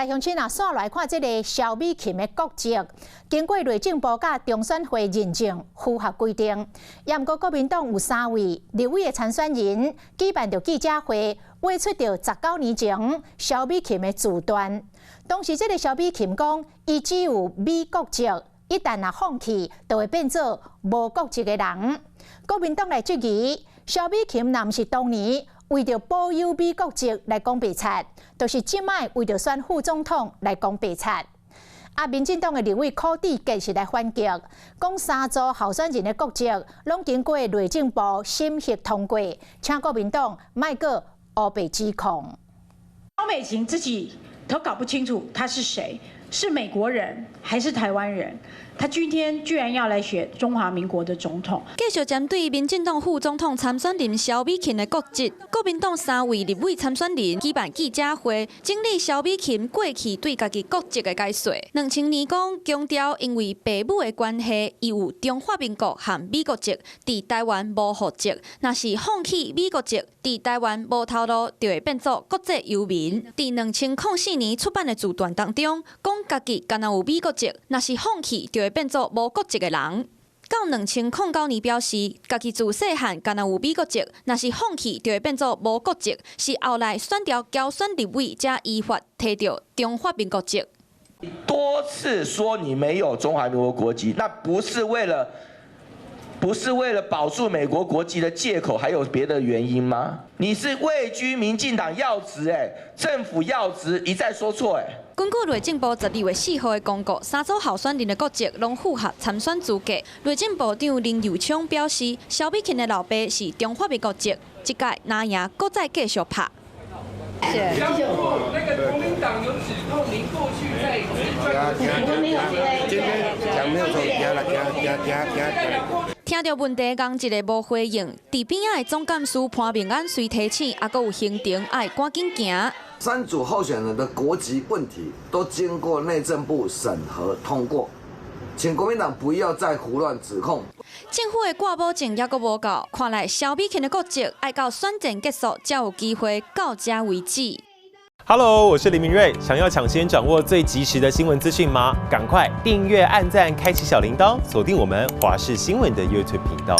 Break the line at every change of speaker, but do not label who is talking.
來鄉親啊，紲來看這个蕭美琴的國籍，經過內政部佮中選會認證，符合規定。也毋過國民黨有三位立委的參選人舉辦著記者會，挖出著19年前蕭美琴的自傳。當時這个蕭美琴講，伊只有美國籍，一旦若放棄，就會變做無國籍的人。國民黨來質疑蕭美琴，若毋是當年為著保有美國籍來講白賊，就是這擺為著選副總統來講白賊。啊，民進黨的立委柯志堅是來反擊，講三組候選人的國籍攏經過內政部審核通過，請國民黨莫閣烏白指控。
蕭美琴自己都搞不清楚她是誰，是美國人還是台灣人？他今天居然要來選中華民國的總統。
繼續針對民進黨副總統參選人蕭美琴的國籍，國民黨三位立委參選人舉辦記者會，整理蕭美琴過去對家己國籍的解說。2000年講強調，因為爸母的關係，伊有中華民國和美國籍，佇台灣無戶籍。若是放棄美國籍，佇台灣無頭路，就會變做國際遊民。佇2004年出版的自傳當中，講家己敢若有美國籍，若是放棄，就會變做無國籍的人。到2009年表示，家己自細漢敢若有美國籍，若是放棄就會變做無國籍，是後來選著競選立委才依法提著中華民國籍。
多次說你沒有中華民國國籍，那不是為了保住美國國籍的借口，還有別的原因嗎？你是位居民進黨要職，欸，政府要職，一再說錯，欸。
根據內政部12月4號的公告，三組候選人的國籍攏符合參選資格。內政部長林右昌表示，蕭美琴的老爸是中華民國籍，這屆若贏，閣再繼續拍。
那個國民黨有指控您過去在
今天講沒有錯，行啦，行行行行。
聽著問題，仝一个無回應。佇邊仔的總幹事潘孟安隨提醒，猶閣有行程愛趕緊行。
三組候選人的國籍問題都經過內政部審核通過，請國民黨不要再胡亂指控。
政府的掛保證猶閣無夠，看來蕭美琴的國籍愛到選戰結束才有機會到這為止。
Hello，我是林明睿，想要搶先掌握最及時的新聞資訊嗎？趕快訂閱、按讚、開啟小鈴鐺，鎖定我們華視新聞的 YouTube 頻道。